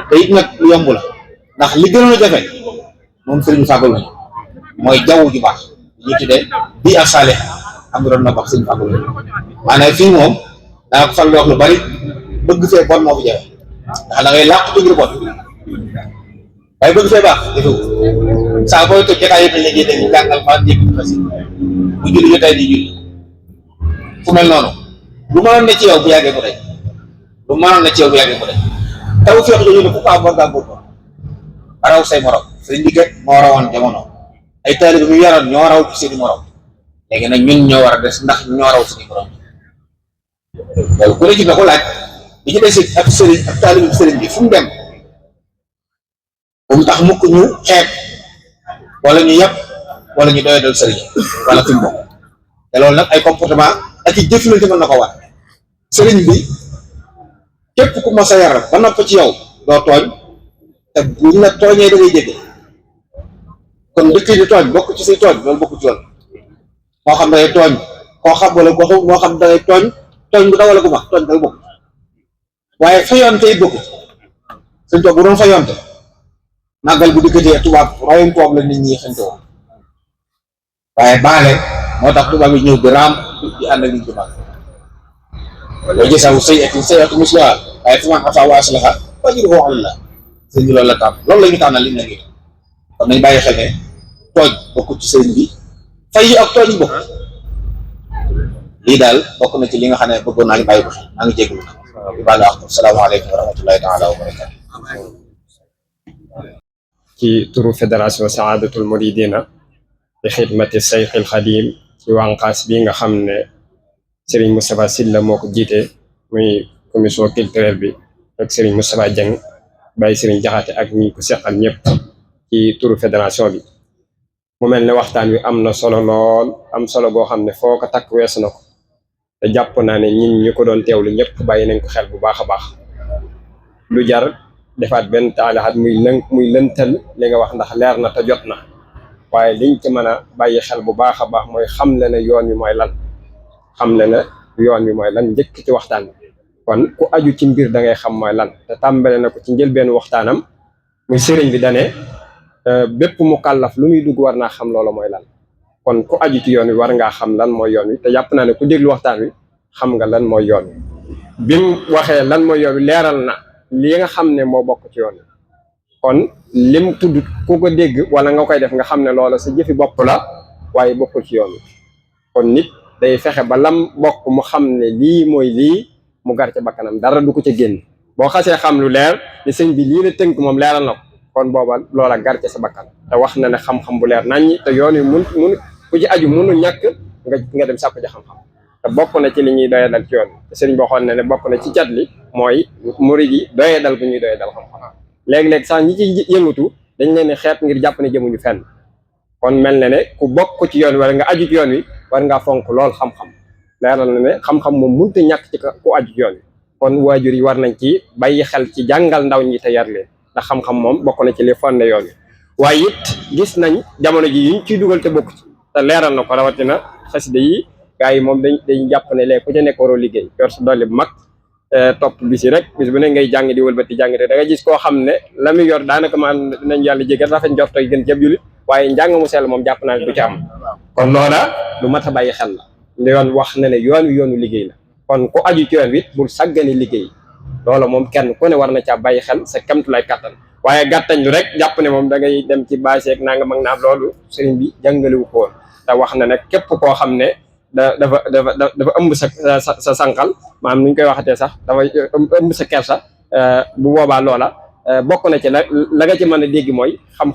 te it nag lu yomb la ndax li gënoon a jafe moom sëriñ fàggalu ñu mooy jaww ju baax ñu tuddee bii ak saale am nga doon na wax sëriñ fàggalu ñu maanaam fii moom daa ko faral di wax lu bari bëgg fee bon moo fi jafe ndax da ngay làq ngir bon waaye bëgg fee baax defewu saa booy toj jotaay yëpp léegi dañuy jàngal maa njëkk fasi bu julli jotaay di julli fu mel noonu lu mënoon ne ci yow bu yàggee mu day lu mënoon ne ci yow bu yàggee mu day taw feex jooju ne ku ko am war ngaa góorgóorlu raw say morom sëriñ bi kat moo rawoon jamono ay taalibe bi mu yoroon ñoo raw ci seeni morom léegi nag ñun ñoo war a des ndax ñoo raw suñu morom loolu ku ne ci na ko laaj bi ci des ak sëriñ ak taalibe bi sëriñ bi fu mu dem bu mu tax mukk ñu xeeb wala ñu yàpp wala ñu doyadal sëriñ wala fi mu bokk te loolu nag ay comportement ak i jëflante mën na ko war sëriñ bi képp ku ma sa yar ba nopp ci yow doo tooñ te buñ la tooñee da ngay jégg kon dëkk di tooñ bokk ci say tooñ loolu bokk ci yoon moo xam dangay tooñ koo xam wala koo xam moo xam dangay tooñ bu daw wala gu mag tooñ danga bokk waaye fayonte it bokk suñ toog bu doon fayonte màggal bu dikkatee tubaab royum tubaab la nit ñi xënte woon waaye baale moo tax tubaab yi ñëw di raam di ànd ak nit ñu mag loolu gisaw sayatu musliha waaye fi man afa wa aslaha fajruhu ala Allah sëñ bi loolu la tàmm loolu la ñu tànnal li mu nekk kon nañ bàyyi xel ne tooñ bokkut ci sëriñ bi fay yi ak tooñ yi bokk lii daal bokk na ci li nga xam ne bëggoon naa li bàyyi ko xel maa ngi jégalu nag bi baal wax asalaamaaleykum wa rahmatullahi taala wa barakatu ci turu fédération Saadatul Mouridina di xidmati Seyxil Xadim ci wànqaas bi nga xam ne Serigne Moustapha Sylla moo ko jiite muy commission culturelle bi ak Serigne Moustapha Dieng bàyyi Serigne Jaxate ak ñi ko seqal ñëpp ci turu fédération bi mu mel ne waxtaan wi am na solo lool am solo boo xam ne foo ko takk weesu na ko te jàpp naa ne ñin ñu ko doon teewlu ñëpp bàyyi nañ ko xel bu baax a baax lu jar defaat benn taalaxat muy lëntal li nga wax ndax leer na te jot na waaye liñ ci mën a bàyyi xel bu baax a baax mooy xam le ne yoon wi mooy lan xam le ne yoon wi mooy lan njëkk ci waxtaan bi kon ku aju ci mbir da ngay xam mooy lan te tàmbale na ko ci njëlbeen waxtaanam muy sëriñ bi dane bépp mu kàllaf lu muy dugg war naa xam loola mooy lan kon ku aju ci yoon wi war ngaa xam lan mooy yoon wi te jàpp naa ne ku déglu waxtaan wi xam nga lan mooy yoon wi bi mu waxee lan mooy yoon wi leeral na li nga xam ne moo bokk ci yoon wi kon lim tudd ku ko dégg wala nga koy def nga xam ne loola sa jëfi bopp la waaye bokkul ci yoon wi kon nit day fexe ba lam bokk mu xam ne lii mooy lii mu gar ca bakkanam dara du ko ca génn boo xasee xam lu leer ni sëñ bi lii la tënk moom leeral na ko kon booba loola gar ca sa bakkan te wax na ne xam-xam bu leer naññi te yoon wi mun ku ci aju munu ñàkk nga dem sàkku ci xam-xam te bokk na ci li ñuy doyee dal ci yoon te sëriñ boo xoon ne ne bokk na ci cat li mooy murid yi doyee dal bu ñuy doyee dal xam-xam léegi-léegi sax ñi ci yëngatu dañ leen ne xeet ngir jàpp ne jëmuñu fenn kon mel na ne ku bokk ci yoon wi wala nga aju ci yoon wi war ngaa fonk lool xam-xam leeral na ne xam-xam moom mënut a ñàkk ci ku aju ci yoon wi kon waajur yi war nañ ci bàyyi xel ci jàngal ndaw ñi te yar leen ndax xam-xam moom bokk na ci li fonde yoon wi waaye it gis nañ jamono ji yiñ ciy dugal te bokk ci te leeral na ko rawatina xasida yi gaa yi moom dañ jàpp ne léegi ku ca nekk waroo liggéey yor sa dolli bu mag topp bis yi rek bis bu ne ngay jàng di wëlbati jàng te da nga gis koo xam ne la muy yor daanaka man nañ yàlla jégal rafet njort ak gën jëb julit waaye njàng mu sell moom jàpp naa ne du ci am kon loola lu mat a bàyyi xel la yoon wax na ne yoon wi yoonu liggéey la kon ku aju ci yoon wi bul sàggane liggéey loola moom kenn ku ne war na caa bàyyi xel sa kamtulay kàttan waaye gàttañ lu rek jàpp ne moom da ngay dem ci bâcheek nanga mag naam loolu sëriñ bi jàngalewu ko woon te wax na ne képp koo xam ne dafa ëmb sa sànqal maanaam nu ñu koy waxatee sax dafa ëmb sa kersa bu boobaa loola bokk na ci la nga ci mën a dégg mooy xam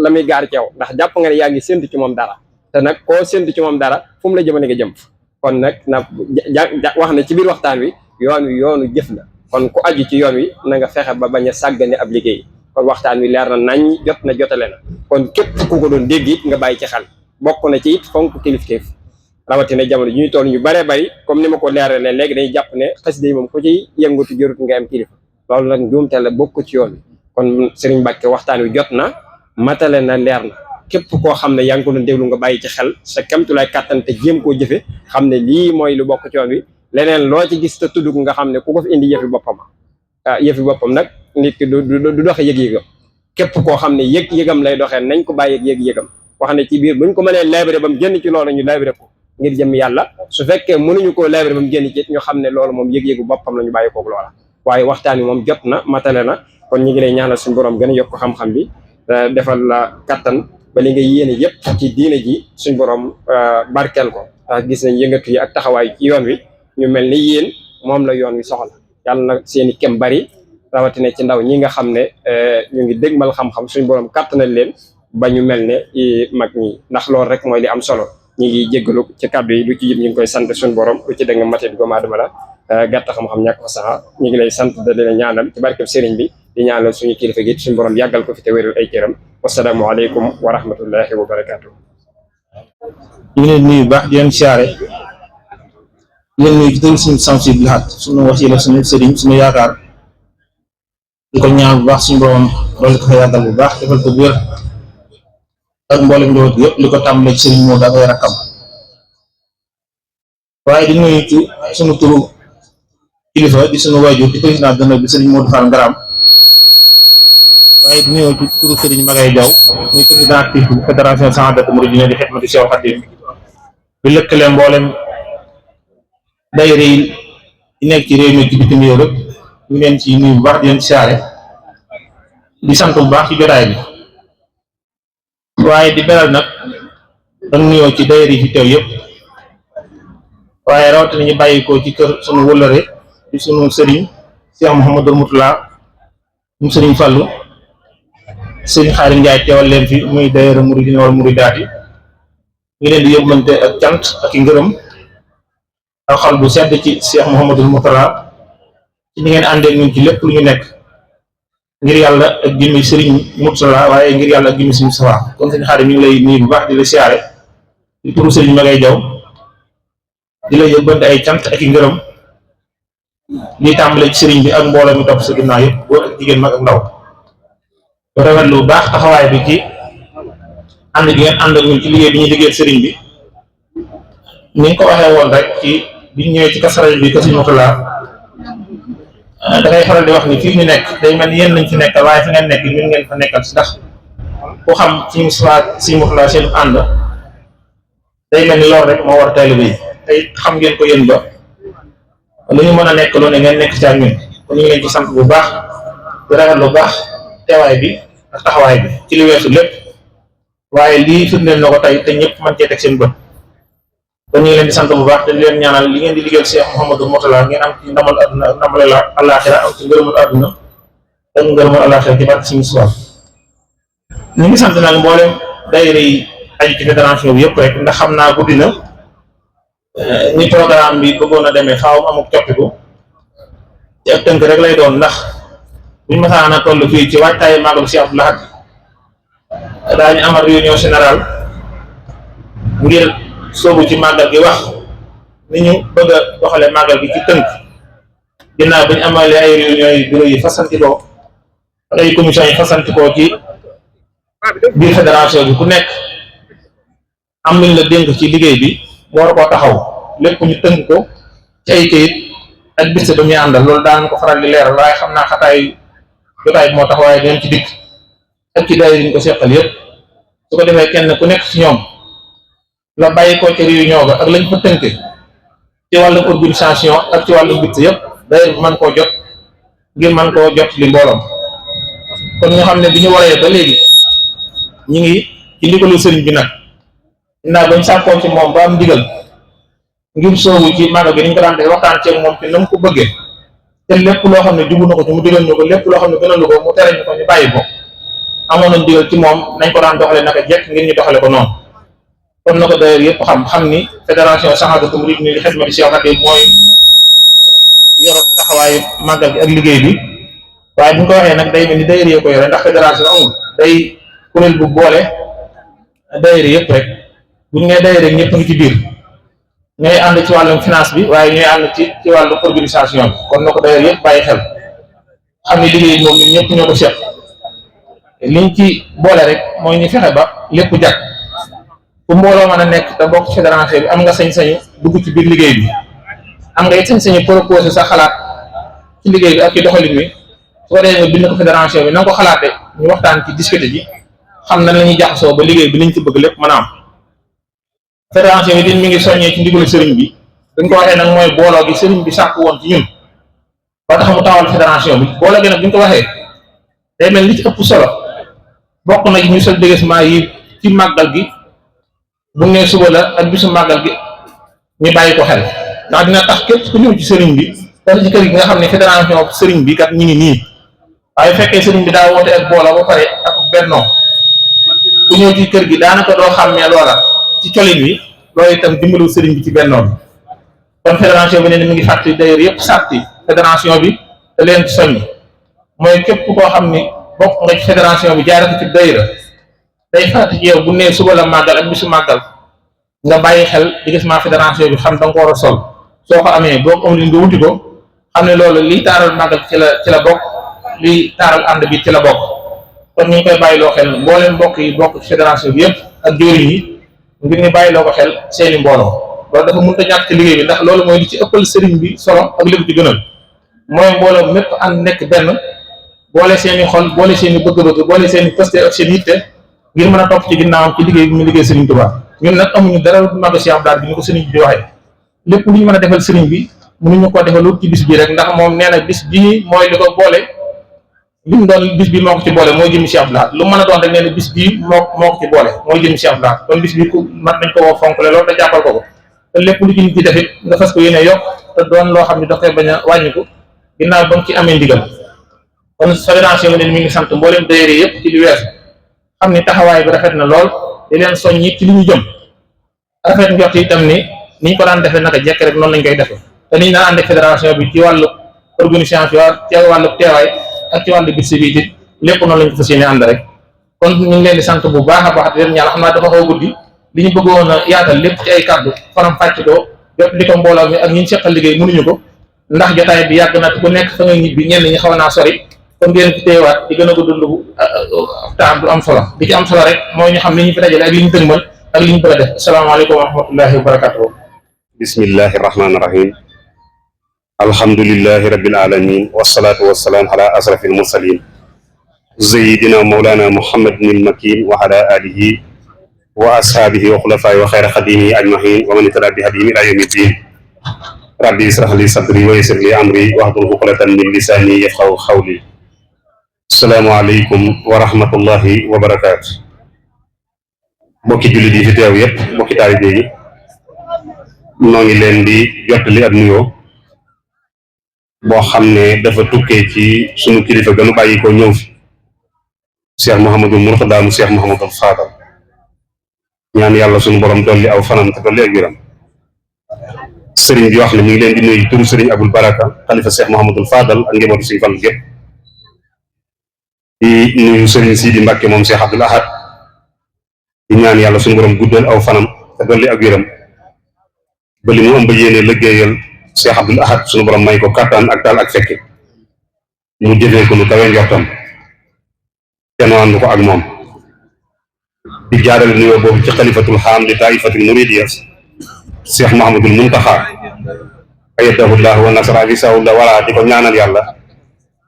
la muy gaar ci yow ndax jàpp nga ne yaa ngi séntu ci moom dara te nag koo séntu ci moom dara fu mu la jëmale nga jëm kon nag na wax na ci biir waxtaan wi yoonu jëf la kon ku aju ci yoon wi na nga fexe ba bañ a sàggane ab liggéey kon waxtaan wi leer na nañ jot na jotale na kon képp ku ko doon dégg it nga bàyyi ci xel bokk na ci it fonk kilifteef rawatina jamono ji ñuy toll ñu bëree bëri comme ni ma ko leeralee léegi dañuy jàpp ne xasida yi moom ku ci yëngatu jërut nga am kilifa loolu nag njuumte la bokk ci yoon wi kon Serigne Mbacke waxtaan wi jot na matale na leer na képp koo xam ne yaa ngi ko doon déglu nga bàyyi ci xel sa kamtulaay kàttan te jéem koo jëfe xam ne lii mooy lu bokk ci yoon wi leneen loo ci gis te tudd ko nga xam ne ku ko fi indi yëfi boppam yëfi boppam nag nit ki du doxe yëg-yëgam képp koo xam ne yëg-yëgam lay doxee nañ ko bàyyi yëg-yëgam wax ne ci biir buñ ko mënee labiré ba mu génn ci loolu ñu labiré ko ngir jëm yàlla su fekkee mënuñu koo labiré ba mu génn ci ñu xam ne loolu moom yëg-yëgu boppam la ñu bàyyi koog loola waaye waxtaan wi moom jot na matale na kon ñu ngi lay ñaanal suñu borom gën a yokk xam-xam bi defal la kattan ba li nga yéene yëpp ci diine ji suñu borom barkeel ko gis nañ yëngatu yi ak taxawaay ci yoon wi ñu mel ni yéen moom la yoon wi soxla yàlla na seen i kem bari rawatina ci ndaw ñi nga xam ne ñu ngi dégmal xam-xam suñu borom kattanal leen ba ñu mel ne mag ñi ndax loolu rek mooy li am solo ñu ngi jéggalu ci kàddu yi lu ci jib ñu ngi koy sant suñu borom lu ci dégg nga matit doomu aadama la gàtt xam-xam ñàkk ko saxa ñu ngi lay sant da leen ñaanal ci barkeb sëriñ bi di ñaanal suñu kilifa gi suñu borom yàggal ko fi te wéral ay cëram wasalaamu aleykum wa rahmatullahi wa barakaatu. ñu ngi leen nuyu bu baax di leen siyaare di leen nuyu ci turu suñu sensible laat suñu wasila suñu sëriñ suñu yaakaar di ko ñaan bu baax suñu borom loolu ko fa yàggal bu baax defal ko wér ak mboolem njaboot yëpp li ko tàmbalee ci sëriñ moo da koy rakkam waaye di nuyu ci suñu turu kilifa di suñu waajur di président d'honneur bi sëriñ Modou Fall Ngaram waaye di nuyu ci turu sëriñ Magay Diaw muy président actif bu fédération Sahadatou Mouridina di xidmati Cheikh Khadim bi lëkkale mboolem daayira yi nekk ci réew mi ci bitim réew rek ñu leen ci nuyu bu baax di leen siyaare di sant bu baax ci jotaay bi waaye di beral nag dañ nuyoo ci daayira yi fi teew yëpp waaye rawatina ñu bàyyi ko ci kër sunu wëllëre di sunu sëriñ Cheikh Mouhamadou Moutala mu sëriñ Fallou sëriñ Xaarim Njaay teewal leen fi muy daayira Mouridina wala Mouridaat yi ngi leen di yóbbante ak cant ak i ngërëm ak xol bu sedd ci Cheikh Mouhamadou Moutala ci ni ngeen àndee ñun ci lépp lu ñu nekk ngir yàlla ak jëmmi sëriñ Moutala waaye ngir yàlla ak jëmmi suñu safaa kon sëriñ Xaarim ñu ngi lay nuyu bu baax di la siyaare di turu sëriñ Magay Jaw di la yóbbante ay cant ak i ngërëm li tàmbale ci sëriñ bi ak mbooloo mi topp sa ginnaaw yëpp góor ak jigéen mag ak ndaw ba rafet lu baax taxawaay bi ci ànd gi ngeen ànd ak ñun ci liggéey bi ñuy liggéey sëriñ bi ni nga ko waxee woon rek ci biñ ñëwee ci kasaraj bi Sëriñ Moutala da ngay faral di wax ni fii ñu nekk day mel ni yéen lañ fi nekkal waaye fi ngeen nekk ñun ngeen fa nekkal si ndax ku xam ci Sëriñ Moutala seen ànd day mel ni loolu rek moo war taalibe yi tey xam ngeen ko yéen ba lu ñu mën a nekk lu ne ngeen nekk ci ak ñun kon ñu ngi leen ci sant bu baax di rafet lu baax teewaay bi ak taxawaay bi ci li weesu lépp waaye lii firndeel na ko tey te ñëpp mën cee teg seen bët kon ñu ngi leen di sant bu baax te di leen ñaanal li ngeen di liggéeyal Cheikh Mouhamadou Moutala ngeen am ci ndamal àdduna ak ndamal àllaaxira am ci ngërëmul àdduna ak ngërëmul àllaaxira ci barke suñu suwaat ñu ngi sant nag mboolem daayira yi aju ci fédération bi yëpp rek ndax xam naa guddi na ni programme bi bëggoon a demee faaw mu amuk coppiku ci ak tënk rek lay doon ndax buñu masaan a toll fii ci waajtaayu màggal Cheikh Abdou Lahad daañu amal réunion générale ngir soobu ci màggal gi wax ni ñu bëgg a doxale màggal gi ci tënk ginnaaw bi ñu amalee ay réunion yi bureau yi fasantikoo ak ay commission yi fasantikoo ci biir fédération bi ku nekk am luñ la dénk ci liggéey bi mu war koo taxaw lépp ñu tënk ko ci ay kayit ak bis ba muy àndal loolu daan ko faral di leeral waaye xam naa xataay jotaay bi moo tax waaye dinañ ci dikk ak ci daay yi ñu ko seqal yëpp su ko defee kenn ku nekk ci ñoom la bàyyi ko ci réunion ba ak lañ fa tënk ci wàllum organisation ak ci wàllum bitt yëpp day mën koo jot ngir mën koo jot li mbooloom kon nga xam ne bi ñu waree ba léegi ñi ngi ci ndigalu sëriñ bi nag naa bañ sàkkoo ci moom ba am ndigal ngir soobu ci màggal gi ni ñu ko daan def waxtaan ceeg moom ci na mu ko bëggee te lépp loo xam ne jubu na ko ci mu digal ñu ko lépp loo xam ne gënalu ko mu tere ñu ko ñu bàyyi ko amoon nañ digal ci moom nañ ko daan doxale naka jekk ngir ñu doxale ko noonu kon na ko d'ailleurs yëpp xam ni fédération Sahadatou Mouridina li xidmati Cheikh Khadim mooy yor taxawaayu màggal gi ak liggéey bi waaye bu ñu ko waxee nag day mel ni daayira yi ko yore ndax fédération amul day kuréel bu boole daayira yëpp rek bu ñu nee daayira ñëpp ngi ci biir ñooy ànd ci wàllum finance bi waaye ñooy ànd ci wàllu organisation bi kon na ko daayira yëpp bàyyi xel xam ni liggéey moom ñun ñëpp ñoo ko seq liñ ci boole rek mooy ñu fexe ba lépp jag fu mbooloo mën a nekk te bokk fédération bi am nga sañ-sañu dugg ci biir liggéey bi am nga it sañ-sañu proposé sa xalaat ci liggéey bi ak ci doxalin wi su ko defee nga bind ko fédération bi na nga ko xalaatee ñu waxtaan ci discuter ji xam nan la ñuy jaxasoo ba liggéey bi liñ ci bëgg lépp mën a am fédération bi din mi ngi soññee ci ndigalu sëriñ bi dañ ko waxee nag mooy booloo gi sëriñ bi sàkk woon ci ñun ba tax mu tawal fédération bi booloo gi nag bu ñu ko waxee day mel li ci ëpp solo bokk na ci ñu sol déguisement yi ci màggal gi bu ne suba la ak bisu màggal gi ñu bàyyi ko xel ndax dina tax képp ku ñëw ci sëriñ bi wala ci kër gi nga xam ne fédération sëriñ bi kat ñu ngi nii waaye fekkee sëriñ bi daa woote ak booloo ba pare ak bennoo ku ñëw ci kër gi daanaka doo xàmmee loola ci colin wi loolu itam dimbalu sëriñ bi ci bennoo bi kon fédération bi ne mi ngi fàttali d'ailleurs yëpp sàrti fédération bi te leen ci soññ mooy képp koo xam ni bokk nga ci fédération bi jaaree ko ci daayira day fàttali ci yow bu nee suba la màggal ak bisu màggal nga bàyyi xel déguisement fédération bi xam da nga ko war a sol soo ko amee boo ko amul nga wuti ko xam ne loolu liy taaral màggal ci la bokk liy taaral ànd bi ci la bokk kon ñu ngi koy bàyyiloo xel mbooleem mbokk yi bokk ci fédération bi yëpp ak jëwriñ yi ngir ñu bàyyiloo ko xel seeni mbooloo loolu dafa mënut a ñàkk ci liggéey bi ndax loolu mooy li ci ëppal sëriñ bi solo ak li ko ci gënal mooy mbooloo mépp ànd nekk benn boole seen i xol boole seen i bëgg-bëgg boole seen i posté ak seen yitte ngir mën a topp ci ginnaawam ci liggéey bi mu liggéey sëriñ Tuubaa ñun nag amuñu dara lu màgg si Abdou Lahad bi ñu ko sëriñ bi di waxee lépp lu ñu mën a defal sëriñ bi mënuñu ko defal ci bis bi rek ndax moom nee na bis bii mooy li ko boole li mu doon bis bi moo ko ci boole mooy jëmi si Abdou Lahad lu mën a doon rek nee na bis bii moo ko ci boole mooy jëmi si Abdou Lahad kon bis bi ku mat nañ ko woo fonkle loolu te jàppal ko te lépp lu ci nit ci defit nga fas ko yéene yokk te doon loo xam ne da koy bañ a wàññiku ginnaaw ba mu ci amee ndigal kon fédération bi mi ngi sant mboolem daayira yëpp ci li weesu xam ni taxawaay bi rafet na lool di leen soññi ci li ñu jëm rafet njort itam ni niñ ko daan defee naka jekk rek noonu lañ koy defee te niñ daan ànd ak fédération bi ci wàllu organisation ci wàllu teewaay ak ci wàllu bis bi it lépp noonu lañ ko fas yéene ànd rek kon ñu ngi leen di sant bu baax a baax di leen ñaan xam naa dafa xaw guddi li ñu bëggoon a yaatal lépp ci ay kàddu faram fàcc ko jot li ko mbooloo mi ak ñi ñu seqal liggéey mënuñu ko ndax jotaay bi yàgg na ku nekk fa nga ñibbi ñenn ñi xaw naa sori kon ngeen fi teewaat di gën a ko dund waxtaan du am solo li ci am solo rek mooy ñu xam li ñu fi dajale ak li ñu tëgmal ak li ñu bëgg a def asalaamaaleykum wa rahmatullahi wa barakatuhu bismillahi rahmaani rahim alhamdulillahi rabbil alamin wasalaatu wasalaam ala asrafil mursalin sayidina mawlana muhammadin il makin wa ala alihi wa ashaabihi wa xulafaayi wa xayra xadimihi ajmahin wa man ittaba bi hadihim ila yawmi ddin rabbi israh li sadri wa yassir li amri wahlul uqdatan min lisani yafqahu qawli asalaamaaleykum wa rahmatullahi wa barakaatu mbokki jullit yi fi teew yépp mbokki taalibe yi noo ngi leen di jottali ak nuyoo boo xam ne dafa tukkee ci sunu kilifa gënu bàyyi ko ñëw fi Cheikh Mouhamadou Mourtada mu Cheikh Mouhamadou Fadal ñaan yàlla sunu borom dolli aw fanam te dolli ak wéram sëriñ bi wax ne mi ngi leen di nuyu turu sëriñ Abul Baraka xalifa Cheikh Mouhamadou Fadal ak njabootu Sëriñ Fallu gépp di nuyu sëriñ Sidi Mbàkke moom Cheikh Abdoul Ahad di ñaan yàlla sunu borom guddal aw fanam te dolli ak wéram ba li mu ëmb yéene liggéeyal Cheikh Abdoul Ahad sunu borom may ko kàttan ak taal ak fekke mu jëfee ko lu kawe njortam te nu ànd ko ak moom di jaarale nuyoo boobu ci xalifatul xaam di taifatul muridiyya Cheikh Mahamadul Muntaxa ayyadahullah wa nasara bisahullah wala di ko ñaanal yàlla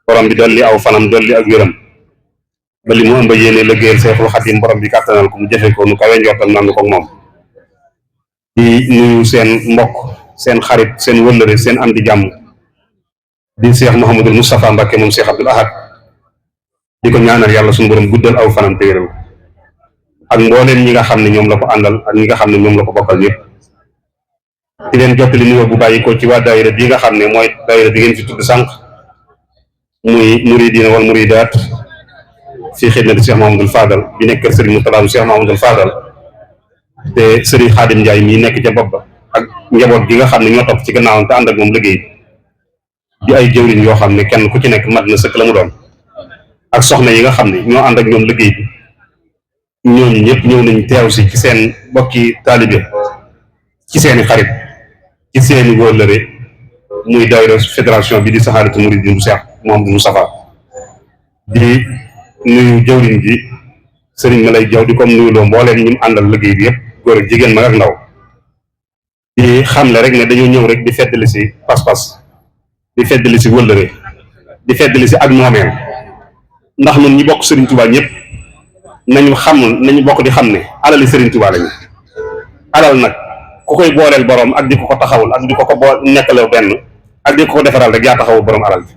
borom bi dolli aw fanam dolli ak wéram ba li mu ëmb yéene liggéeyal Seexul Xadim borom bi kàttanal ko mu jëfee ko nu kawe njortam nu ànd ko ak moom di nuyu seen mbokk seen xarit seen wëllëre seen am di jàmm di Cheikh Mouhamadul Moustapha Mbacke moom Cheikh Abdoul Ahad di ko ñaanal yàlla suñu borom guddal aw fanam te wéral ak mbooleem ñi nga xam ne ñoom la ko àndal ak ñi nga xam ne ñoom la ko bokkal yëpp di leen jottali nuyoo bu bàyyi ko ci waa daayira bi nga xam ne mooy daayira bi ngeen fi tudd sànq muy muridina wal muridaat fii xidmati Cheikh Mouhamadul Fadal bi nekk kër Serigne Mourtada Cheikh Mouhamadul Fadal te Serigne Khadim Ndiaye mii nekk ca bopp ba ak njaboot gi nga xam ne ñoo topp ci gannaawam te ànd ak moom liggéey di ay jëwriñ yoo xam ne kenn ku ci nekk mat na sëkk la mu doon ak soxna yi nga xam ne ñoo ànd ak ñoom liggéey bi ñooñu ñëpp ñëw nañ teew si ci seen bokki taalibe ci seeni xarit ci seeni wóllëre muy daayira fédération bi di Saxaadatu Muridin bu Cheikh Mouhamadou Moustapha di nuyu jawriñ ji sëriñ ma lay jaw di comme nuyu loo mbooleem ñu àndal liggéey bi yëpp góor ak jigéen mag ak ndaw di xamle rek ne dañoo ñëw rek di feddali si pas-pas di feddali si wëllëre di feddali si ak moomeel ndax ñun ñi bokk sëriñ Tuubaa ñëpp nañu bokk di xam ne alali sëriñ Tuubaa lañu alal nag ku koy booleel borom ak di ko taxawul ak di ko nekkalew benn ak di ko defaral rek yaa taxawul borom alal bi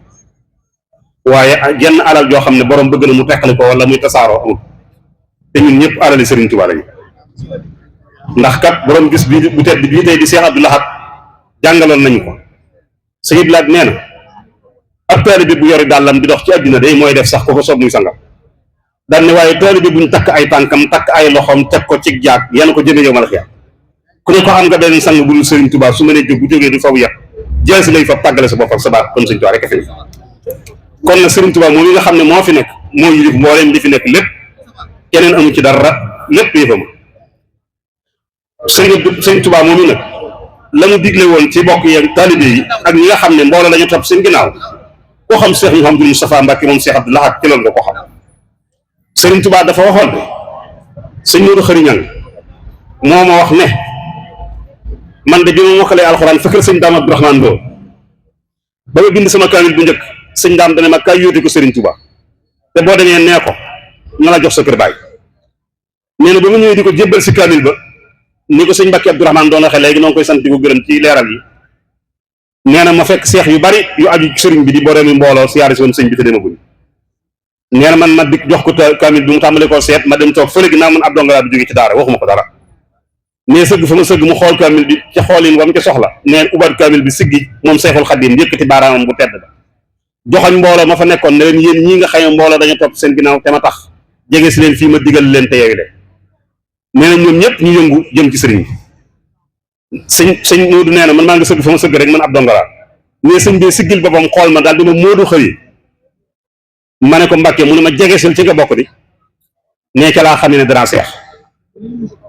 waaye genn alal joo xam ne borom bëgg na mu teqali ko wala muy tasaaroo amul te ñun ñëpp alali sëriñ Tuubaa lañu ndax kat borom gis bii bu tedd bii tey di Cheikh Abdou Lahad jàngaloon nañu ko sëñ Abdou Lahad nee na ab taalibe bu yori dàllam di dox ci àddina day mooy def sax ko ko soob muy sangam daan ne waaye taalibe buñ takk ay tànkam takk ay loxoom teg ko ci jaag yéen ko jëme yow ma la xiyaam ku ne ko am nga benn sang bu dul sëriñ Tuubaa su ma nee jóg bu jógee du faw yàq jël si lay fa tàggale sa bopp ak sa baat kon sëriñ Tuubaa rek a fi nekk kon nag sëriñ Tuubaa moom yi nga xam ne moo fi nekk moo yilif mbooleem li fi nekk lépp keneen amu ci dara lépp yëfam sëriñ Tuubaa moom yi nag la mu digle woon ci bokk yeeg taalibe yi ak ñi nga xam ne mbooloo lañu topp seen ginnaaw koo xam Cheikh Mouhamadou Moustapha Mbacké moom Cheikh Abdou Lahad ci loolu nga ko xam sëriñ Tuubaa dafa waxoon ne sëñ Modou Khary Niang moo ma wax ne man de bi ma mokkalee alxuraan fekkal sëñ Daam Abdourahmane Lo ba ma bind sama kaamil bu njëkk sëñ Daam dana ma kaay yóote ko sëriñ Tuubaa te boo demee nee ko na la jox sa kër baay nee na ba ma ñëwee di ko jébbal si kaamil ba ni ko sëñ Mbacké Abdourahmane doon waxee léegi noo ngi koy sant di ko gërëm ci leeral yi nee na ma fekk seex yu bari yu aju sëriñ bi di boroomi mbooloo siyaare si woon sëñ bi te demaguñ nee na man ma dik jox ko kaamil bi mu tàmbale koo seet ma dem toog fële ginnaaw man ab dongalaa bi jóge ci daara waxuma ko dara mais sëgg fa ma sëgg mu xool kaamil bi ca xoolin wam ca soxla neen ubaat kaamil bi siggi moom Seexul Xadiim yëkkati baaraamam bu tedd ba joxoñ mbooloo ma fa nekkoon ne leen yéen ñii nga xëy mbooloo dañu topp seen ginnaaw te ma tax jege si leen fii ma digal leen te yeewi leen nee na ñoom ñëpp ñu yëngu jëm ci sëriñ bi sëñ Moodu nee na man maa ngi sëgg fa ma sëgg rek man ab dongalaa mais sëñ bi siggil boppam xool ma daal di ma Moodu Khary ma ne ko Mbacké mu ne ma jegesil ci nga bokk di nee ca laa xam ne dara seex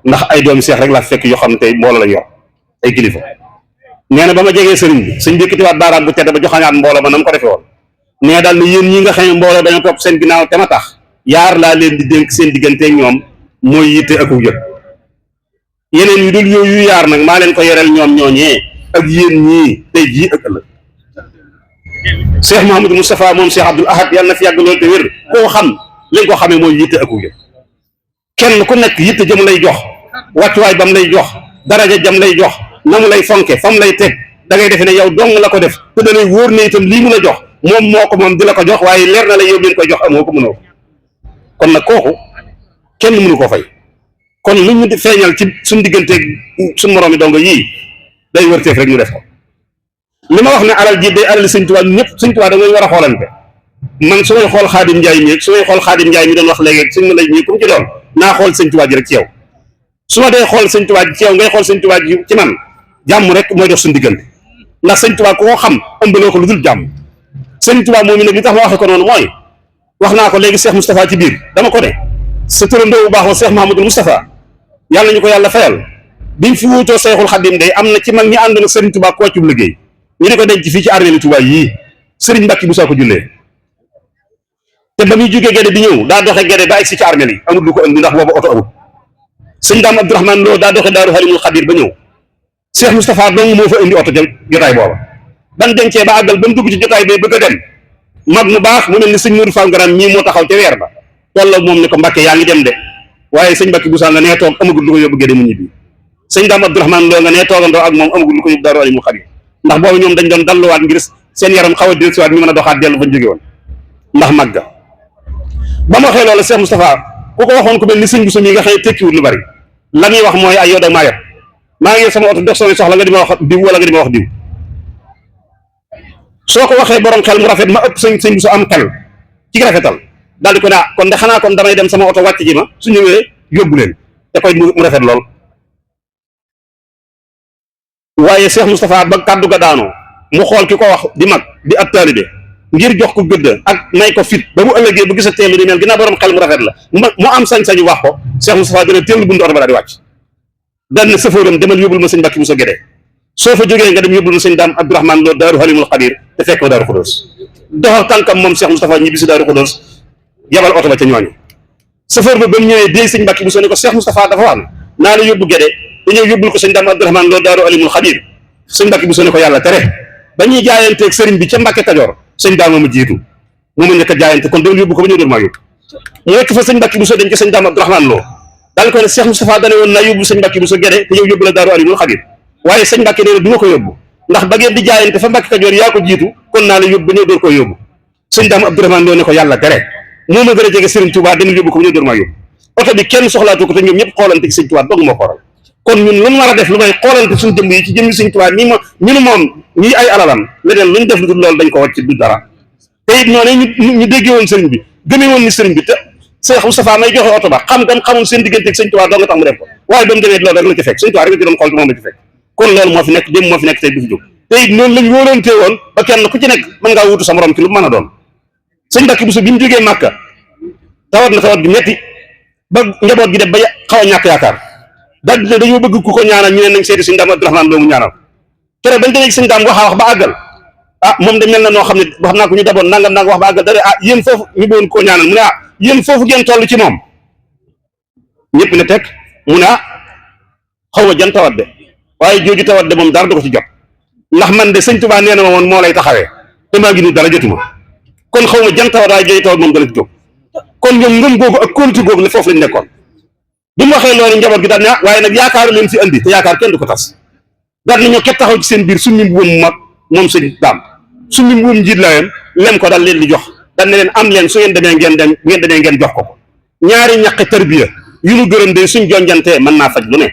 ndax ay doomi seex rek laa fekk yoo xam ne tey mbooloo lañ yor ay kilifa nee na ba ma jegee sëriñ bi sëñ bi yëkkatiwaat baaraam bu tedd ba joxañaat mbooloo ma na mu ko defee woon nee daal ne yéen ñi nga xam ne mbooloo dañoo topp seen ginnaaw te ma tax yaar laa leen di dénk seen diggante ñoom mooy yitte ak yëg yeneen yu dul yooyu yaar nag maa leen ko yoreel ñoom ñooñee ak yéen ñii tey jii ak ëllëg Cheikh Mouhamadou Moustapha moom Cheikh Abdoul Ahad yàlla na fi yàgg loolu te wér koo xam lañ ko xamee mooy yitte ak yëg kenn ku nekk yitte jëm lay jox wàccuwaay bam lay jox daraja jam lay jox na mu lay fonke fam lay teg da ngay defe ne yow dong la ko def te da lay wóor ne itam lii mu la jox moom moo ko moom di la ko jox waaye leer na la yow leen koy jox amoo ko mënoo kon nag kooku kenn mënu koo fay kon lu ñu feeñal ci suñ digganteeg suñ moroomi dongo yii day wërteef rek ñu def ko li ma wax ne alal ji day alal sëñ Tuubaa ñëpp sëñ Tuubaa da ngay war a xoolante man su may xool Xaadim Njaay mi su may xool Xaadim Njaay mi doon wax léegi suñ ma lay ñii ku mu ci doon naa xool sëñ Tuubaa ji rek ci yow su ma dee xool sëñ Tuubaa ji ci yow ngay xool sëñ Tuubaa ji ci man jàmm rek mooy dox suñu diggante ndax sëñ Tuubaa ku ko xam ëmbaloo ko lu dul jàmm sëñ Tuubaa moom mi nag li tax ma waxee ko noonu mooy wax naa ko léegi Cheikh Moustapha ci biir dama ko ne sa turandoo bu baax wa Cheikh Mouhamadou Moustapha yàlla ñu ko yàlla fayal biñ fi wuutoo Seexul Xadiim day am na ci mag ñi ànd na Sëriñ Tuubaa ku wàccub liggéey ñu di ko denc fii ci armée Tuubaa yii Sëriñ Mbàkke bu saa ko jullee te ba muy jógee Gédé di ñëw daa doxe Gédé ba egg si ci armée yi amul lu ko indi ndax boobu oto amul sëñ Daam Abdourahmane Lo daa doxe Daaru Halimul Xabiir ba ñëw Cheikh Moustapha dong moo fa indi oto jotaay booba ban dencee ba àggal ba mu dugg ci jotaay bay bëgg a dem mag mu baax mu mel ni sëñ Modou Fall Ngaram ñii moo taxaw ca weer ba tolloo moom ne ko Mbàkke yaa ngi dem de waaye sëñ Mbàkke bu saa nga nee toog amagul lu ko yóbbu Gédé mu ñibbi sëñ Daam Abdourahmane Lo nga nee toogandoo ak moom amagul lu ko yóbbu Daaru Halimul Xabiir ndax boobu ñoom dañ doon dalluwaat ngir seen yaram xaw a dellusiwaat ñu mën a doxaat dellu fañ jóge woon ndax màgga ba ma waxee loolu Cheikh Moustapha ku ko waxoon ku mel ni sëñ bu sum yi nga xam ne tekkiwul lu bari la muy wax mooy ay yow da maa yab maa ngi sama oto dox samay soxla nga di ma wax diw wala nga di ma wax diw soo ko waxee borom xel mu rafet ma ëpp sëñ bu su am xel ci rafetal daal di ko daa kon de xanaa kon damay dem sama oto wàcc ji ma su ñëwee yóbbu leen te koy mu rafet lool waaye Cheikh Moustapha ba kàddu ga daanoo mu xool ki ko wax di mag di ab taalibe ngir jox ko gëdd ak may ko fit ba mu ëllëgee bu gisa teelu di mel ginnaaw borom xel mu rafet la mu am sañ-sañu wax ko Cheikh Moustapha dana teelu buntu oto ba daal di wàcc daan ne safóoram demal yóbbul ma sëñ Mbàkke bu sa Gédé soo fa jógee nga dem yóbbul ma sëñ Daam Abdourahmane Lo Daaru Halimul Xabiir te fekk ma Daaru Xudoos doxal tànkam moom Cheikh Moustapha ñibbi si Daaru Xudoos yabal oto ba ca ñooñu chauffeur ba mu ñëwee dee sëñ Mbàkke Buso ne ko Cheikh Moustapha dafa wax ne naa la yóbbu Gédé te ñëw yóbbul ko sëñ Daam Abdourahmane Lo Daaru Alimul Xabiir sëñ Mbàkke Buso ne ko yàlla tere ba ñuy jaayanteeg sëriñ bi ca Mbàkke Kajoor sëñ Daam ma jiitu moo ma njëkk a jaayante kon doon yóbbu ko ba ñëw doon maa yóbbu mu nekk fa sëñ Mbàkke Buso dañ ko sëñ Daam Abdourahmane Lo daal ko ne Cheikh Moustapha dane woon naa yóbbu sëñ Mbàkke Buso Gédé te ñëw yóbbu la Daaru Alimul Xabiir waaye sëñ Mbàkke nee na du ma ko yóbbu ndax ba ngeen di jaayante fa Mbàkke Kajoor yaa ko jiitu kon naa la yóbbu ba ñëw door koy yóbbu sëñ Daam Abdourahmane Lo ne ko yàlla tere moo ma gën a jege Sëriñ Tuubaa dana yóbbu ko ba ñëw door maa yóbbu oto bi kenn soxlaatu ko te ñoom ñëpp xoolante ci sëñ Tuubaa dong moo ko waral kon ñun lu war a def lu may xoolante suñu jëmm yi ci jëmmi sëñ Tuubaa nii ñu moom ñii ay alalam leneen luñ def lu dul loolu dañ ko wàcc du dara te it noonu ñu déggee woon sëriñ bi gëmee woon ni sëriñ bi te Cheikh Moustapha may joxe oto ba xam gam xamul seen diggante ak sëñ Tuubaa doo nga tax mu def ko waaye ba mu demee loolu rek la ci fekk sëñ Tuubaa rek la ci doon xool te moom la ci fekk kon loolu moo fi nekk démb moo fi nekk tey du fi jóg te it noonu lañ wóolantee woon ba kenn ku ci nekk mën ngaa wutu sa morom ci lu mën a doon sëñ Mbàkke Buso bi mu jógee Màkka tawat na tawat bi metti ba njaboot gi dem ba xaw a ñàkk yaakaar daal di ne dañoo bëgg ku ko ñaanal ñu ne nañ seeti sëñ Daam Abdourahmane Lo mu ñaanal kere bañ demee sëñ Daam wax ba àggal moom de mel na noo xam ne wax naa ko ñu daboon nangam wax ba àggal dara yéen foofu ñu bëggoon koo ñaanal mu ne yéen foofu ngeen toll ci moom ñëpp ne teg mu ne xaw ma jan tawat de waaye jooju tawat de moom dara du ko ci jot ndax man de sëñ Tuubaa nee na ma woon moo lay taxawee te maa ngi nii dara jotuma kon xaw ma jan tawat waaye jooju tawat moom dana ci jóg kon ñoom ngëm googu ak kóolute googu ne foofu lañ nekkoon bi mu waxee loolu njaboot gi daal ne waaye nag yaakaaru leen fi andi te yaakaar kenn du ko tas daal ne ñoo ket taxaw ci seen biir suñu mbuum mag moom sëñ Daam suñu mbuum njiit laayam lem ko daal leen di jox daal ne leen am leen su ngeen demee ngeen jox ko ñaari ñaqi tarbiya yu nu gërëm de suñ jonjantee mën naa faj lu ne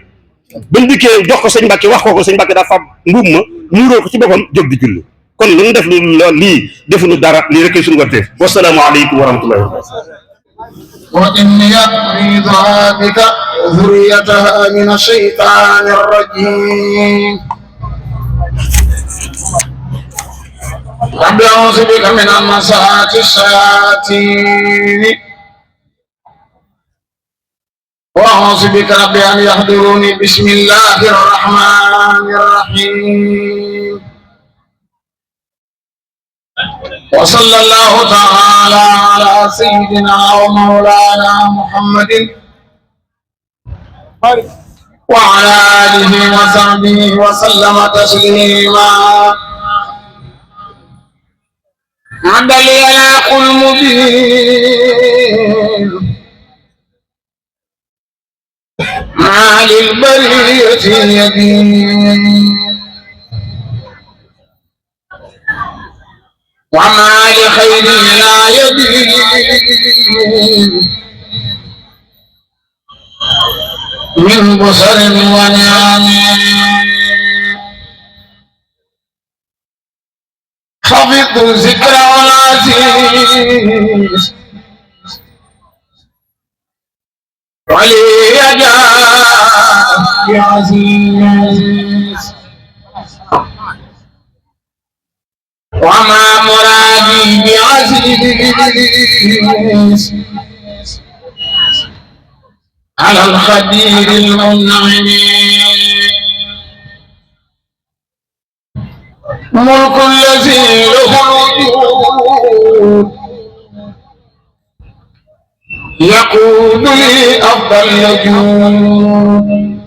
bañ dikkee jox ko sëñ Mbàkke wax ko sëñ Mbàkke daa fab mbuum ma muuroo ko ci boppam jóg di julli kon lu ñu def lu lool lii defuñu dara lii rek suñu warteef wasalaamu aleykum wa rahmatullahi wa barakatuh وإني أعيذها بك وذريتها من الشيطان الرجيم رب أعوذ بك من همزات الشياطين وأعوذ بك رب أن يحضروني بسم الله الرحمن الرحيم وصلى الله تعالى على سيدنا ومولانا محمد وعلى آله وصحبه وسلم تسليما عد لي المبين ما للبرية يدين وما لخير لا يدين من بصر ونعم حفظت ذكر العزيز ولي يجاب عزيز وما مرادي بعزيز على الخبير المنعم ملك الذي له الوجود يقول لي أفضل يجود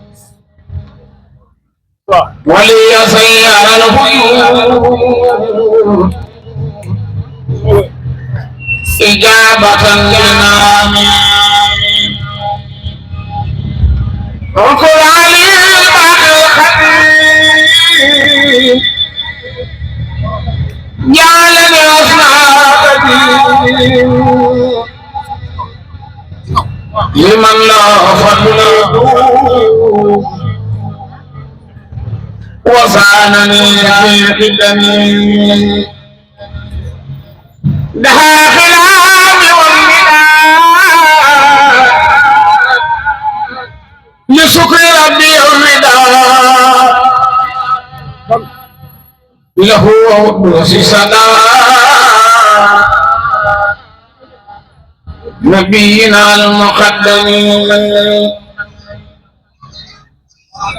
وليسير الهيود إجابة للنام وكل عليم الخبير جعلني أصنع قدير لمن لا فضل وصانني في قدمي دها خلام والمناد لشكر ربي الرداء له وقدس صدى نبينا المقدم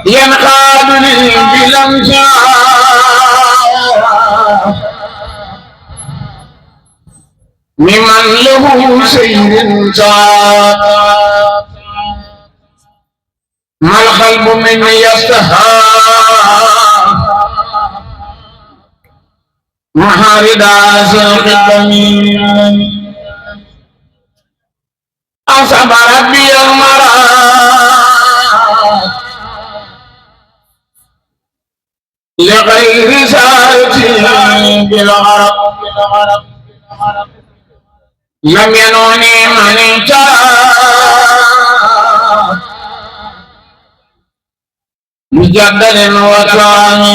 ينقاد لي بالامجاد ممن له سير سعاد ما القلب من يستهى محارد عزيق الضمير أصاب ربي المراد لغير ساعتي بالغرب لم ينوني من انتهى مجدد وثاني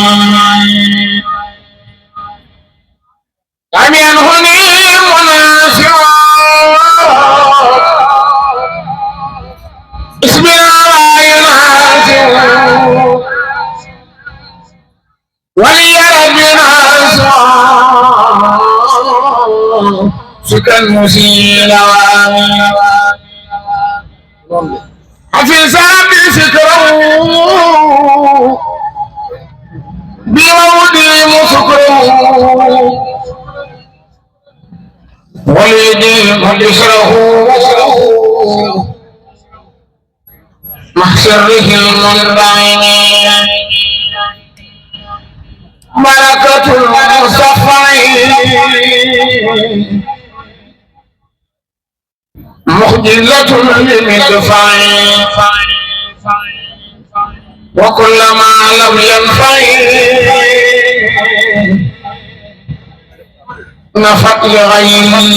لم ينهني مناسب اسم الله يناسب ولي ربنا سكن مسيل حفظ ربي سكره بمودي مسكره وليدي مبشره محشره المنبعين بركة المصطفين مخجلة للمدفع وكل ما لم ينفع نفت لغيرهم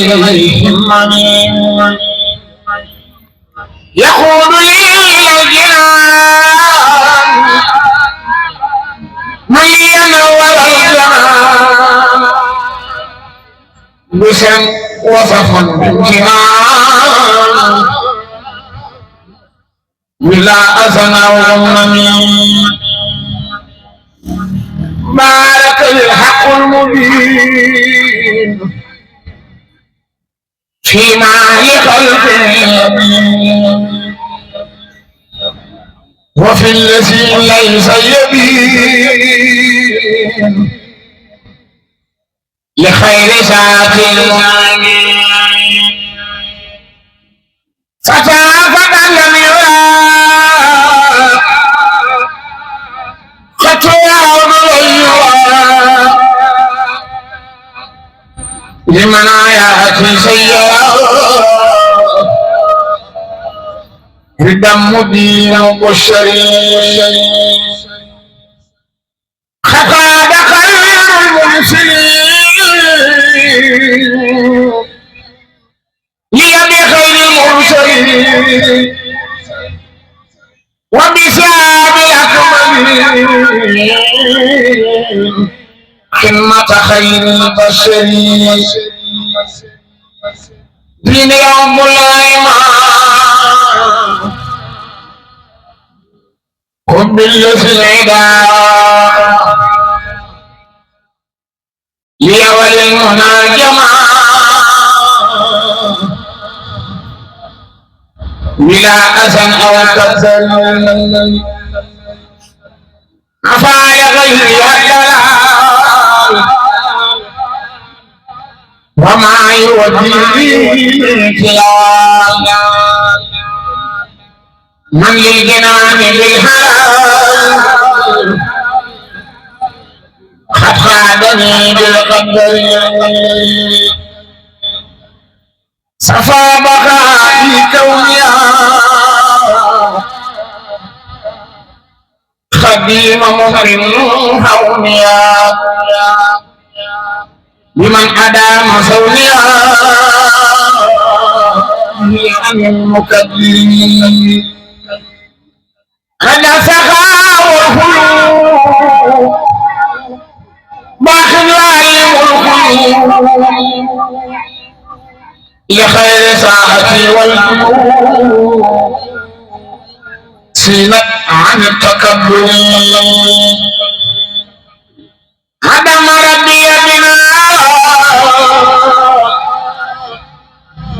يقول لي الجنان مليا ولا الجنان بسم وصف بامتنان بلا أذن وغنم بارك الحق المبين فيما لخلقه وفي الذي ليس يبين لخير ساعة فتافة لم يرى خطوة ضليوة لمن آيات سيئة الدم دين وبشري خطاب خير المرسلين لي بخير المرسلين وبسام الأكمل خدمة خير البشر دين يوم الإيمان قم بالذي العداء لي وللمناجمة بلا أذى أو كسل أفعل غير الدلال وما يودي خلال من للجنان بالحلال قد خادني بالقدر صفا بقائي كونيا خديم مكرم هونيا لمن أدام سونيا عن المكذب أنا سخاء والخلود باخر لا يملك لخير ساعتي والقلوب سينت عن التكبر هدم ربي بنا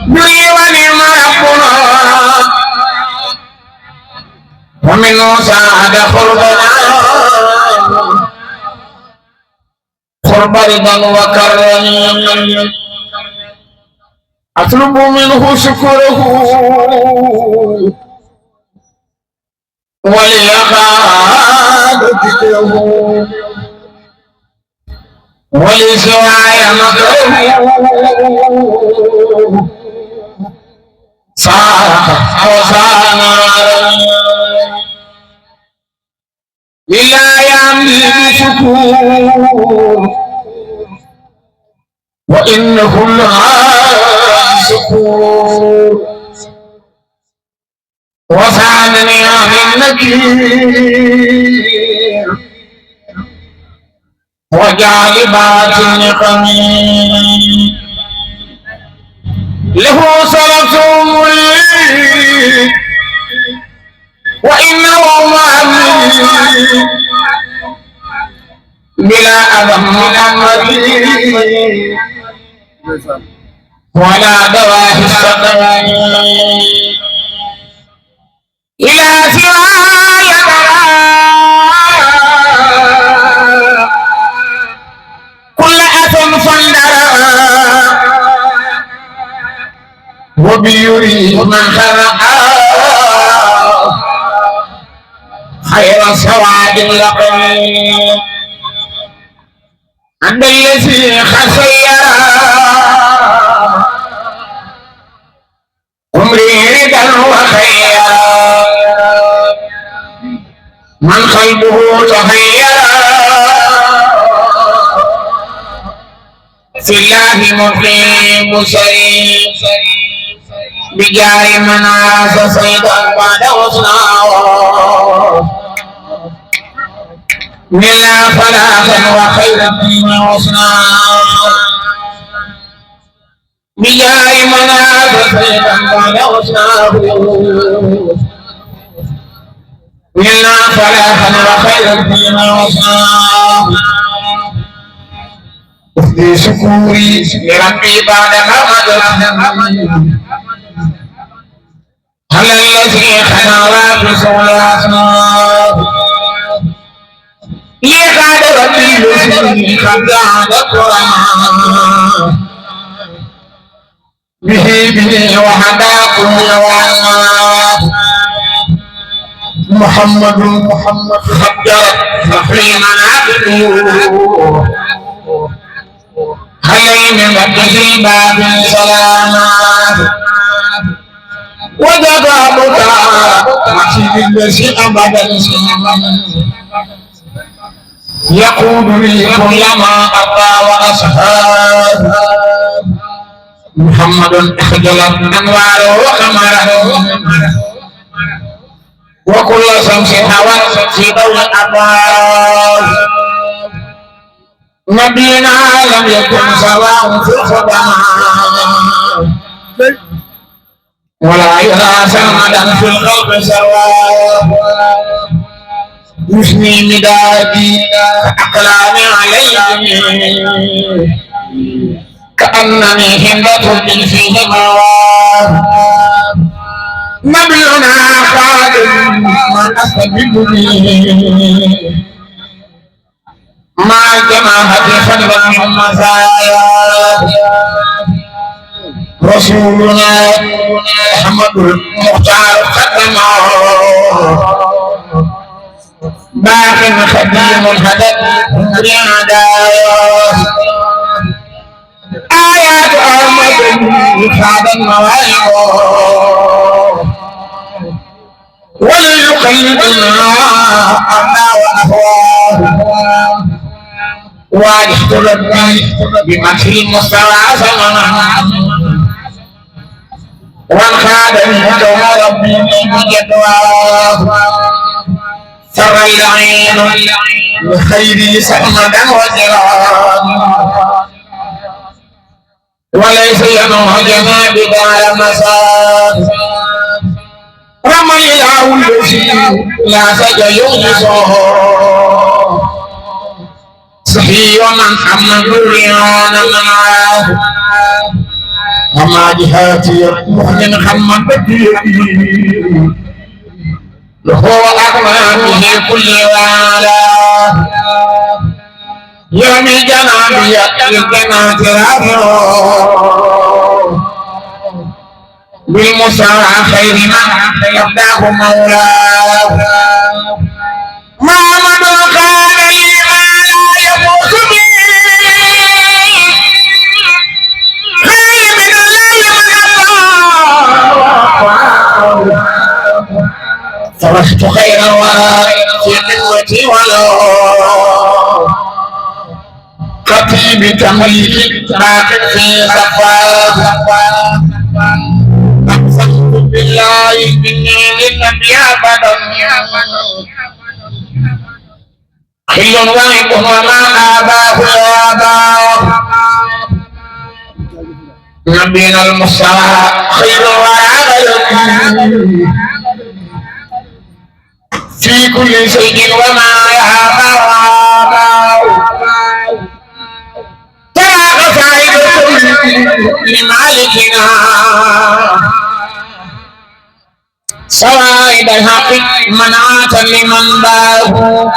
بي ونعم ربنا ومنه ساعد قربنا قرب رضا وكرم أطلب منه شكره وليقاد ذكره ولسواي مكره صار وصار نارا لله يملي بشكور وإن كل عام شكور وسعدني عن النكير وجالبات النقم له صلة وإنه معلم بلا أذى محمد ولا دواء السقم إلى سواي كل أثم فندرا وبيري من خلقا خير سواد لقم عند الذي خسيرا عمري ردا وخيرا من قلبه تغيرا في الله مقيم سرير بجاه من عاش سيدا بعد حسناه منا فلاحا وخيرا فيما وصناه بجاه من عاش سيدا بعد حسناه منا فلاحا وخيرا فيما وصناه أفدي شكوري لربي بعد ما هل الذي خنوا في صلاه يقعد ربي الذي قد عاد القرآن به وهداكم وعلماه محمد خجر تحريما عبده عليه من مكه باب سلامات وجب أبدا مسجد الذي أبدا يقول لي كلما أطى وأصحاب محمد اخجلت أنواره وقمره وكل شمس هوت في ضوء الأبواب نبينا لم يكن سواء في الخدمات ولا يرى سرمدا في الخلق سواء يثني مدادي كأقلام عليه كأنني هندة فيه مواد نبينا قادم من أستبدني مع جماعة خلق من مزايا رسولنا محمد المختار خدمه باق خديم هدت رعدايا آيات أحمد خاد المواعظ وليقلدنا أنا وأهواه واجهت ربي بمكر المستوى زمنا وانخادني دوم ربي بجدواه سر العين لخيري سرمدا وجران وليس ينهجنا بدار مساد رمى الله الذي لا سجيونه صحي ومن حمد الريان منعاه وما جهاتي مؤمن حمد بديري لهو أغنى به كل والا يوم جنابي الجنات رافعه بالمصطفى خير من يبدأ مولاه محمد كان لي ما لا يفوت به خير من الليل من فرحت خير الورى في قوتي ولو خطيب تمليك راكب في صفاه أقسمت بالله إني للنبي أبدا خل غائب وما آباه وآباه نبينا المصطفى خير وعلم في كل شيء وما يهابه ترى قصائد لمالكنا سوائد الحق منعة لمن باه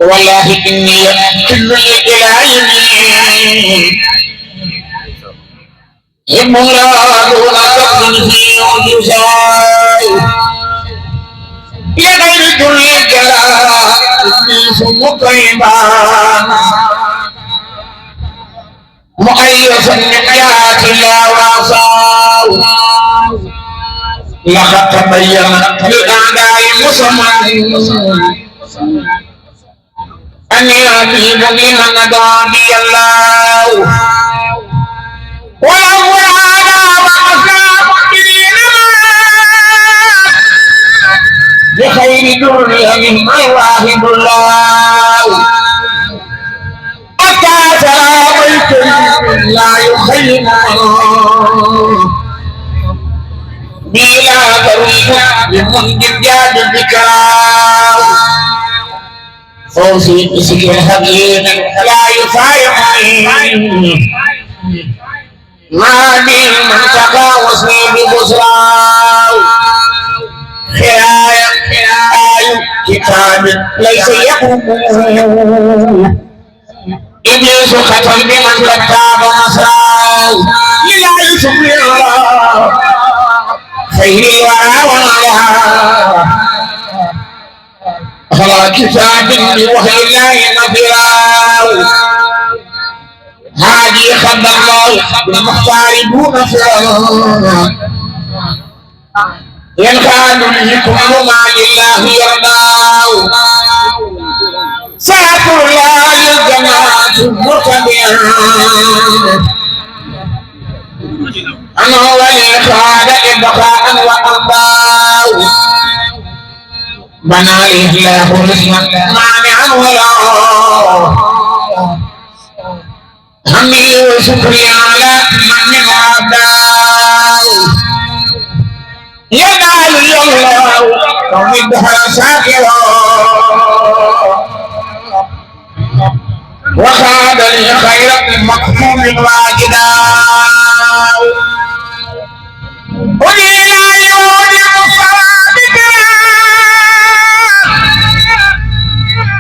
والله إني كل الإلهي مرادون تقن في وجزاي لغير كل الجلال مطيبا مؤيسا من جهات الله وعصاه لقد تبين للأعداء مسمى أني أبيب لمن دعاني الله ولو هذا وأصاب بخير دريا مما واهب الله حتى تراويت لا يخيم بلا ضريب لمنجم جاد الذكرى فوزي بسكر الحقيق لا يفارقني ما بي من تقاوسني ببصرى خرايا كتاب ليس يقوم إبليس ختم بمن كتاب مصرى لله سبحانه خير الورى وعلى على كتاب بوحي الله نفرا هذه خد الله بالمختار دون فرا ينقاد به كل ما لله يرضاه سافر الله للجماعة مرتبعا أنا ولي خاد إبقاء وأنباء بنى لي الله رزقا مانعا ولا همي وشكري على من وعداه ينال الله ومدها ساكرا وخاد لي خير مكتوب واجدا ولي لا يوجد صادقا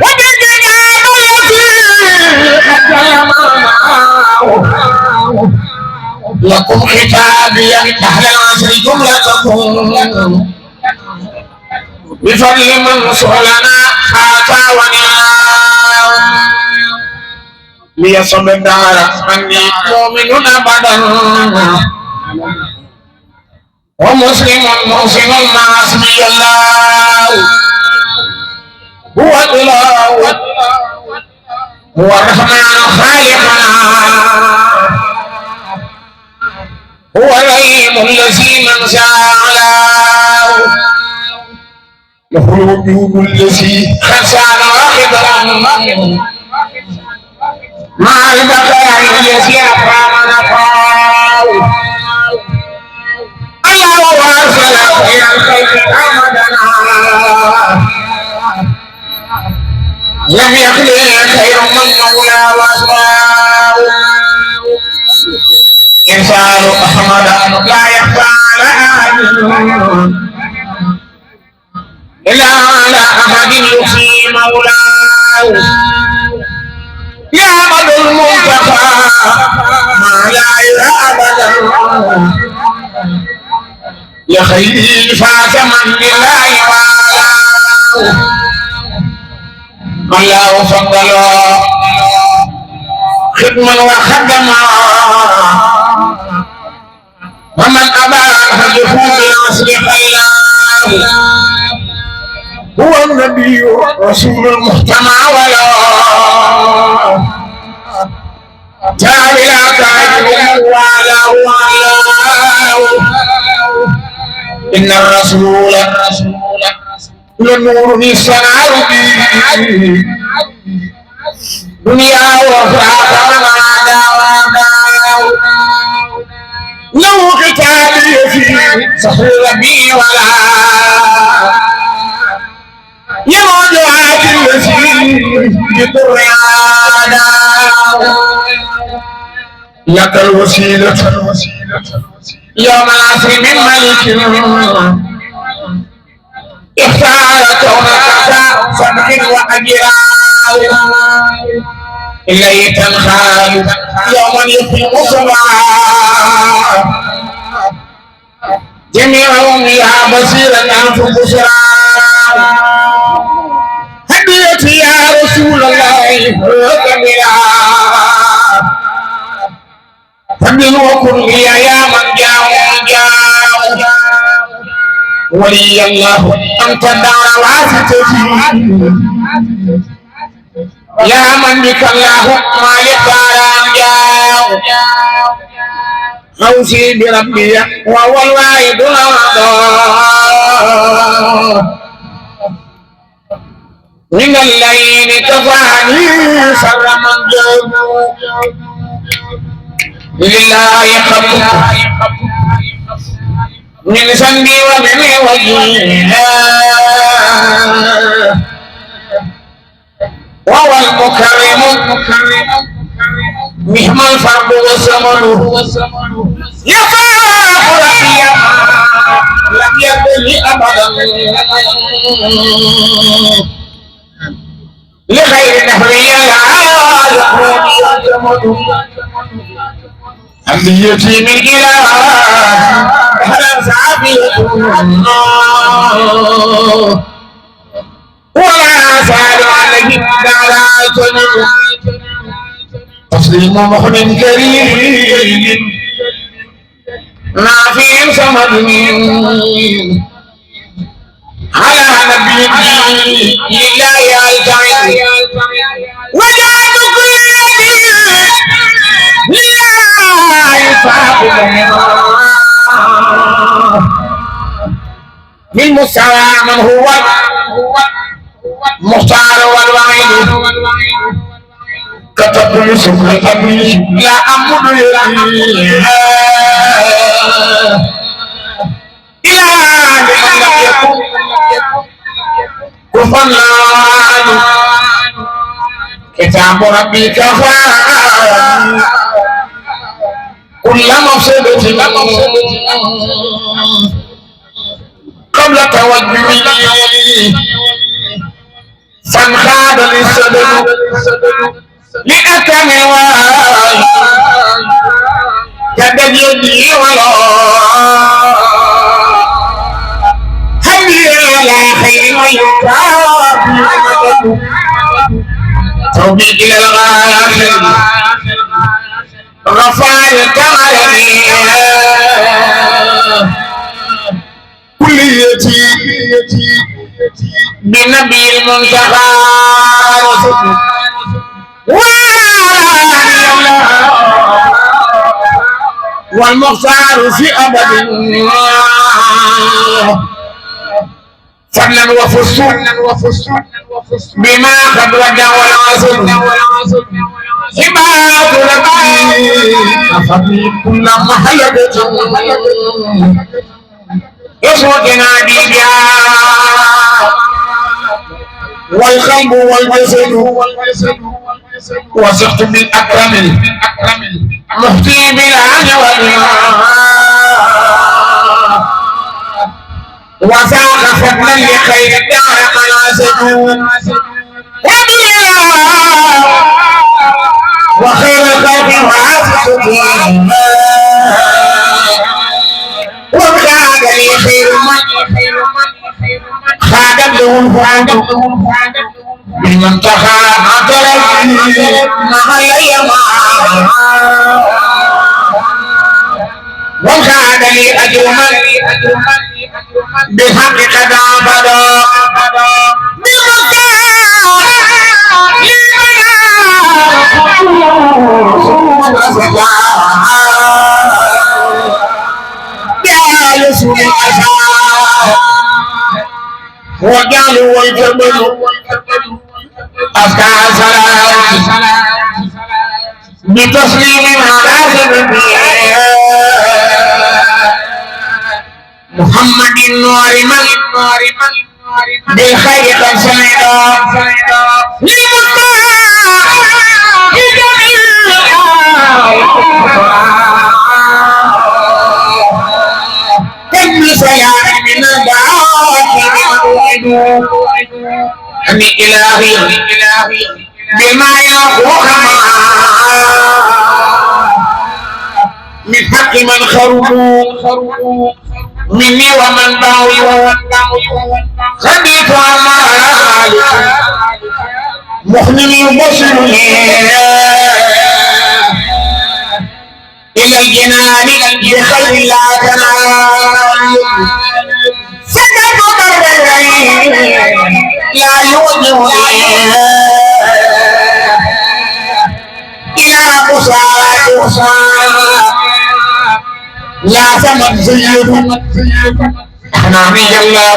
وبالجناب التي لكم خطابي أهل العصر جملتكم بفضل من صلنا آتا ونعم ليصب الدار أني مؤمن أبدا ومسلم محسن مع اسمي الله هو الله هو الرحمن خالقنا هو الرحيم الذي من شاء له الوجود الذي خشان واخبرا مع البقاء الذي أقام نفاه الله أرسل خير الخلق أمدنا لم يخلق خير من مولى وأسماه إنسان أحمد لا يخفى على أحد إلا على أحد يخفي مولاه يعبد المنتقى ما لا يرى أبدا يخيل فات من بالله الله فضل خدما وخدما ومن أبى فجفوا بالعصر خيرا هو النبي رسول المحتمى ولا تعالى تعالى وعلى إن الرسول لنور السماء دنيا وأخرى فمن عدا لو كتابي في صخر ربي ولا يموت عاجل الذي يضر عادا لك الوسيلة يوم العصر من ملك اختار كونك صدق وأجرا إليه تنخال يوما يقيم صباحا جميعهم يا بصيرا أنف بشرا هديتي يا رسول الله كبيرا فمن وكن لي يا من جاء ولي الله أنت الدار العافتي يا من بك الله مالك جاء فوزي بربي وهو الواحد من الليل كفاني شر من جاء لله خبر من ذنبي ومن وجهي وهو المكرم مهما الفرد والزمن يفاق ربي لم يكن ابدا لغير نهري لا يكون أمنيتي من إله هل سعبيه ولا زال عليه دارات تسليم محن كريم نافع صمد على نبي لله التعين وجعل كل لله يصاب للمستوى من هو مختار والوعيد كتب سكر أبي لا أمر إلى كفلان كتاب ربي كفى كل مفسدة قبل توجهي فانخاد للسدد لأكم واي كدد يدي ولا هدي على خير ويكاب توبي إلى الغاية رفعت علي كليتي بنبي المنتهى والمختار في أبد فضلا وفصول بما قد وجه والعزل عباد ربي أفضل كل محلة يسوقنا بيا والقلب والجسد وثقت بالأكرم مفتي بالعن والإمام وساق فضلا لخير الدار مناسك وبيا وخير الخلق وعافية وابتعد لي بمنتهى عطري معي وكان لي أجرا بحق قد عبدا وجعلوا والجبل أفكار سلام بتسليم على سبيل محمد النور من بالخير قد سعيدا كم سيار من الدعوات أني إلهي بما يقول من حق من خرجوا مني ومن باعوا خبيث أعمال مخنم يبصرني إلى الجنان بخير لا تنال سكت ضربين لا يوجهني إلى قصاة لا تمت زيد أحنامي الله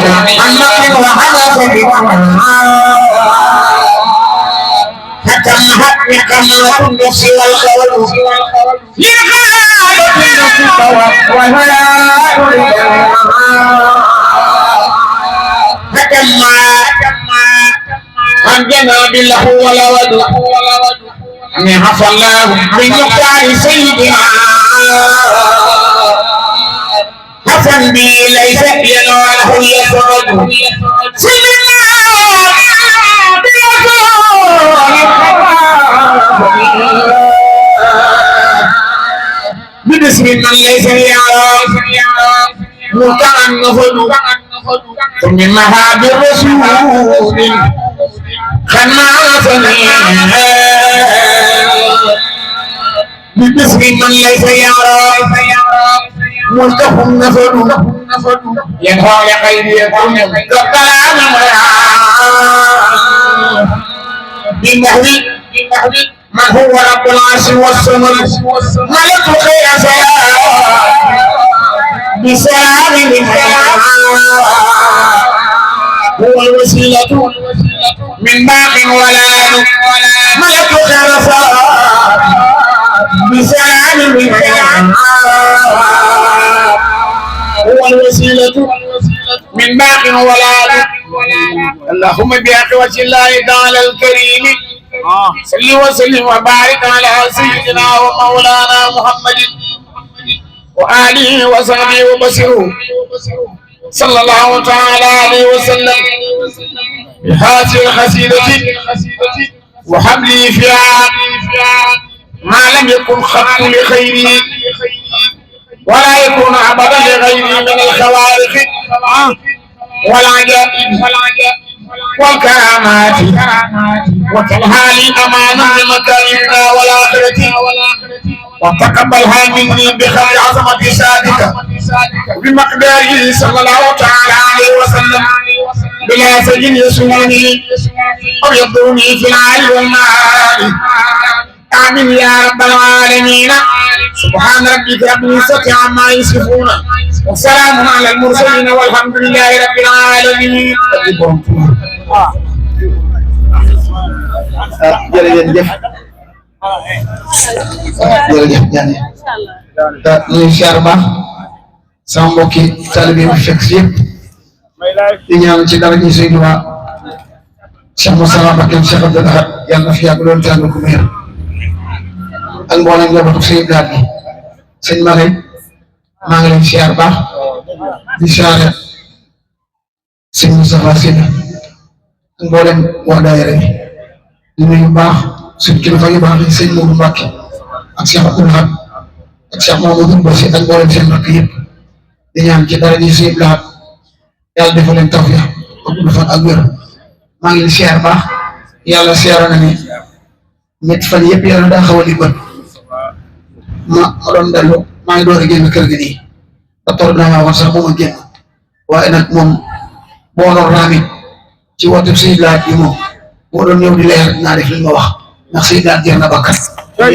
أنك وحدث بكم حكم حق كما النفس والخوف لغاية النفس حكم عن جناب الله ولا ود أن عفى الله من مختار سيدنا حسن بي ليس يناله يسرد سيدنا باسم من ليس يعرف متعنفد ثم مهاب الرسول خناثني باسم من ليس يعرف ملتهم نفد ينهى لغيركم كالكلام بالنهي من هو رب العرش والصمد ملك خير سلام بسلام هو الوسيلة من باق ولا ملك خير سلام بسلام هو الوسيلة من باق ولا اللهم بحق وجه الله تعالى الكريم صل وسلم وبارك على سيدنا ومولانا محمد وآله وصحبه وبشره صلى الله تعالى عليه وسلم بهذه القصيدة وحملي فيها ما لم يكن خط لخيره ولا يكون عبدا لغيره من الخوارق والعجائب والكرامات وتلهالي أمانا لمكاننا والآخرة وتقبلها مني بخير عظمة سادك بمقداره صلى الله تعالى عليه وسلم بلا سجن يسوني ويضرني في العالي والمعالي آمين يا رب العالمين سبحان ربك رب العزة عما يصفون وسلام على المرسلين والحمد لله رب العالمين. jërëjëf jërëjëf Diané ñuy siyaar baax sama mbokki taalibe yi fekk si yëpp di ñaan ci dara ñi Sëñ Tuubaa Cheikh Moussa Mbacké Cheikh Abdoul Ahad yàlla na fi yàgg loolu tànn ko meer ak mboolem njabootu Sëñ Blaat bi sëñ Maguette maa ngi leen siyaar baax di siyaare sëñ Moustapha Sylla ak mboolem waa daayira bi di nuyu baax suñu kilifa yu baax yi sëñ Modou Mbacké ak Cheikh Abdoul Ahad ak Cheikh Mamadou Mbassi ak mboolem seen rakk yëpp di ñaan ci dara ji Sëñ Blaat yàlla defal leen tawfiq gudd fan ak wér maa ngi leen siyaar baax yàlla siyaara na ni ñetti fan yëpp yàlla daa xaw a li bët ma doon dellu maa ngi door a génn kër gi nii docteur naa maa woon sax moom a génn waaye nag moom boo doon raamit ci woote sëñ Laat bi moom boo doon ñëw di leer dinaa def li ma wax ndax sëñ Laat jeex na bakkan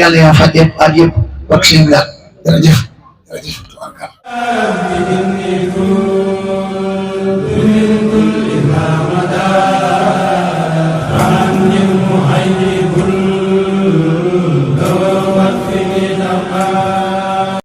yàlla yaa faj yëpp aaj yëpp wax sëñ Laat jërëjëf jërëjëf